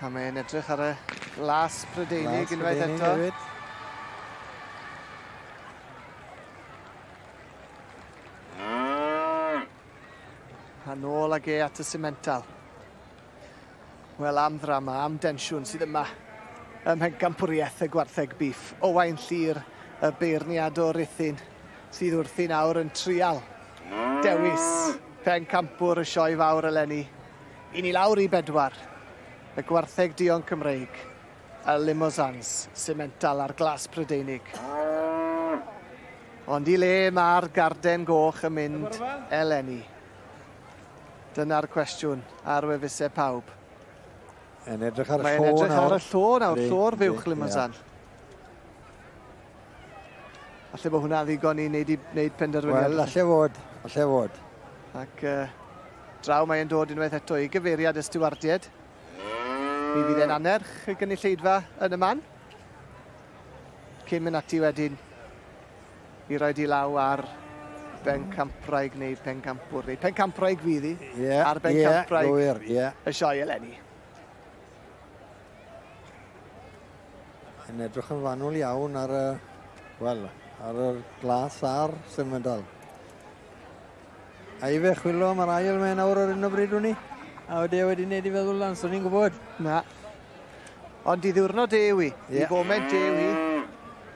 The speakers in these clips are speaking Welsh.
A mae'n edrych ar y glas Prydeinig unwaith eto. Hefyd. A nôl ag e at y Simmental. Wel, am ddrama, am densiwn sydd yma ym Mhencampwriaeth y Gwartheg Bîff. Owain Llŷr, y beirniad o Ruthun, sydd wrthi nawr yn trial dewis pencampwr y sioe fawr eleni. I ni lawr i bedwar, y Gwartheg Duon Cymreig, y Limousins, Simmental a'r Glas Prydeinig. Ond i le mae'r garden goch yn mynd eleni? Dyna'r cwestiwn ar wefusau pawb. Yn edrych ar y Mae'n llo edrych nawr. ar y llo nawr, llo'r fuwch Limousin. Alle bod hwnna ddigon i wneud, i wneud penderfyniad. Wel, alle fod, alle fod. Ac uh, draw mae'n dod unwaith eto i gyfeiriad y stiwardied. Mi fydd e'n annerch y gynulleidfa yn y man. Cyn mynd ati wedyn i roed i law ar bencampwraig neu pencampwr, neu pencampwraig fydd hi, yeah, ar bencampwraig yeah, gywir, yeah. y sioe eleni. Yn edrych yn fanwl iawn ar y, wel, ar y glas a'r symudol. A i fe chwilio am yr ail mae'n awr ar un o bryd hwn i. A wedi e wedi wneud i feddwl lan, so ni'n gwybod. Na. Ond i ddiwrnod e yw hi, yeah. i foment e yw hi.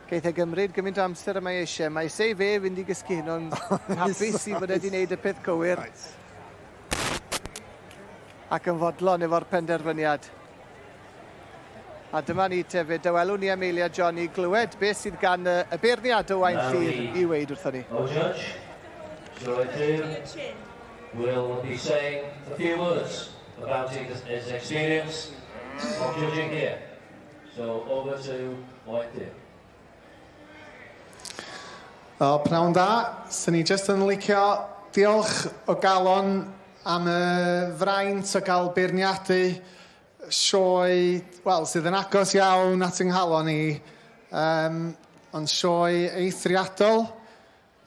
Geith e gymryd gymaint o amser y mae eisiau. Mae eisiau fe fynd i gysgu hyn o'n hapus i fod wedi gwneud y peth cywir. Ac yn fodlon efo'r penderfyniad. A dyma ni te, fe dawelwn ni am eiliad John i glywed beth sydd gan y, y beirniad Owain Llŷr i weud wrthon ni. Our judge, Joy Llŷr, will be saying a few words about his, his experience of judging here. So over to Owain Llŷr. O, pnawn da. Swn i jyst yn licio diolch o galon am y fraint o gael beirniadu sioe, wel, sydd yn agos iawn at yng nghalon i, um, ond sioe eithriadol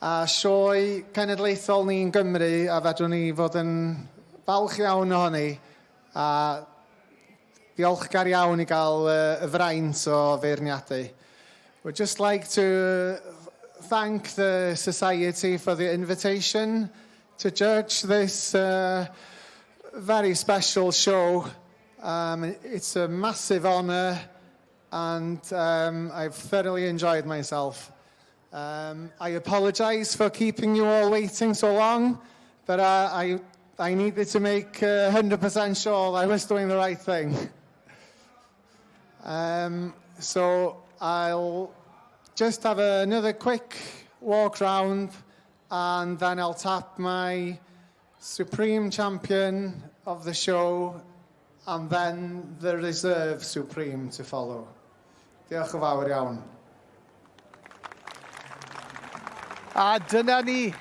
a sioe cenedlaethol ni'n Gymru a fedrwn ni fod yn falch iawn ohoni a diolchgar iawn i gael y fraint o feirniadu. We'd just like to thank the Society for the invitation to judge this uh, very special show. Um, it's a massive honour and um, I've thoroughly enjoyed myself. Um, I apologise for keeping you all waiting so long, but uh, I, I needed to make uh, 100% sure I was doing the right thing. Um, so I'll just have another quick walk round and then I'll tap my Supreme Champion of the show and then the Reserve Supreme to follow. Diolch yn fawr iawn. A dyna ni.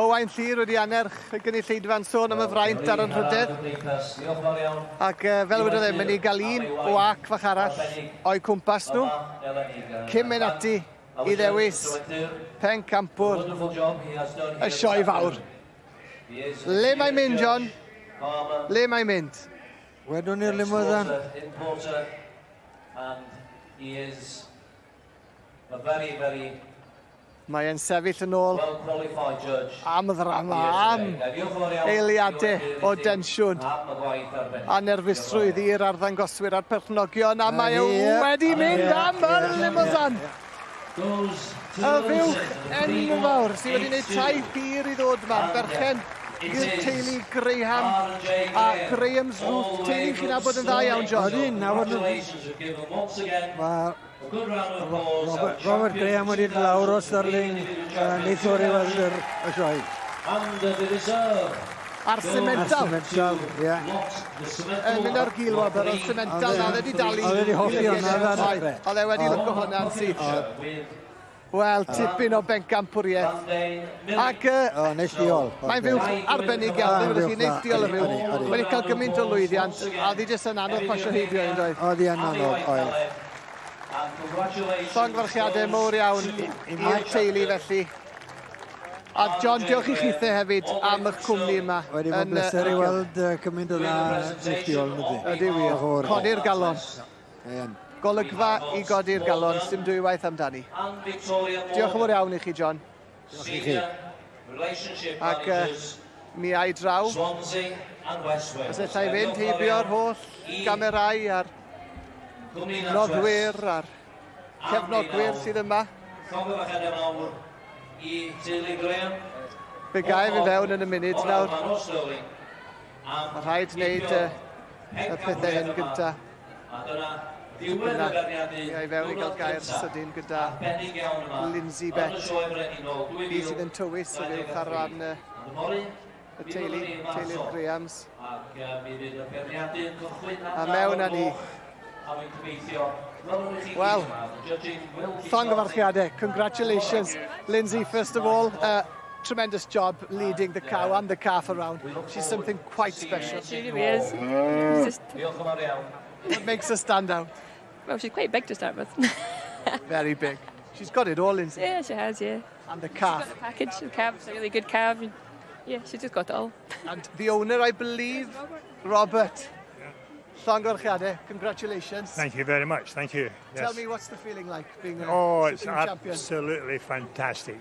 Owain Llŷr wedi annerch y gynulleidfa'n sôn am y fraint ar anrhydedd. Ac uh, fel wedodd e, mynd i gael un o ac fach arall o'i cwmpas nhw. Cyn mynd ati i ddewis pencampwr y sioe fawr. Le mae'n mynd, John? Le mae'n mynd? Wedwn ni'r limousine. Mae e'n sefyll yn ôl am ddrama, am eiliadau o densiwn a nerfusrwydd i'r arddangoswyr a'r perchnogion, a mae e wedi mynd am y limousine. Y fuwch enfawr sydd wedi gwneud taith hir i ddod yma, berchen i'r teulu Graham a Graham's Roof. Teulu chi'n nabod yn dda iawn, John. Ydyn, nabod nhw. Mae Robert, Robert Graham wedi dod lawr o Stirling uh, neithiwr i weld yr, y sioe. A'r Simmental. A'r Simmental, ie. Yn mynd ar gil wobr, oedd Simmental na, oedd e wedi dalu. Oedd e wedi hoffi hwnna ar ddechrau. Oedd e wedi lyco hwnna'n syth. Wel, tipyn o bencampwriaeth. Ac... O, neilltuol. Mae'n fuwch arbennig iawn, ddim ydych chi'n neilltuol y fuwch. Wedi cael gymaint o lwyddiant, a oedd hi jyst yn anodd pasio heibio yn doedd. Oedd hi yn anodd, oedd. Llongyfarchiadau mowr iawn i'r teulu felly. A John, diolch i chithe hefyd am eich cwmni yma. Wedi bod yn bleser i weld cymaint o dda neilltuol yn ydy. Ydy wir. Codi'r galon. Ie. Golygfa i godi'r galon, sdim dwywaith amdani. Diolch yn fawr iawn i chi, John. Diolch i chi. Ac mi ai draw. Os allai fynd heibio'r holl gamerau a'r noddwyr a'r cefnogwyr sydd yma. Fe ga i fi fewn yn y munud nawr. Mae rhaid wneud y pethau hyn gynta. Yna, mi ai fewn i gael gair sydyn gyda Lindsay Bett. Fi sydd yn tywys y fuwch ar ran y teulu, teulu'r Grahams. A mewn â ni. Wel, llongyfarchiadau, congratulations. Lindsay, first of all, tremendous job leading the cow and the calf around. She's something quite special. She really is. It's just, What makes her stand out? Well, she's quite big to start with. Very big. She's got it all, Lindsay. Yeah, she has, yeah. And the She's calf. got the package. The calf's a really good calf. And yeah, she's just got it all. And the owner, I believe, Robert. Llongyfarchiadau, congratulations. Thank you very much. Thank you. Yes. Tell me, what's the feeling like being a Oh, it's supreme champion? Absolutely fantastic.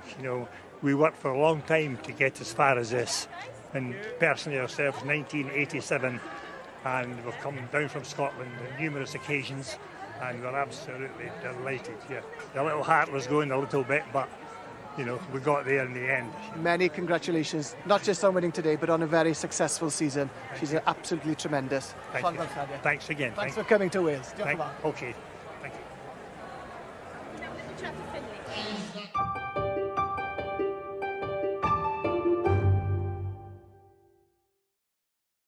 We worked for a long time to get as far as this. And personally ourselves, 1987, and we've come down from Scotland on numerous occasions, and we're absolutely delighted. Yeah, the little heart was going a little bit, but we got there in the end. Many congratulations, not just on winning today, but on a very successful season. She's absolutely tremendous. Thank you. Llongyfarchiadau. Thanks again. Thanks for coming to Wales. Diolch yn fawr. Okay. Thank you.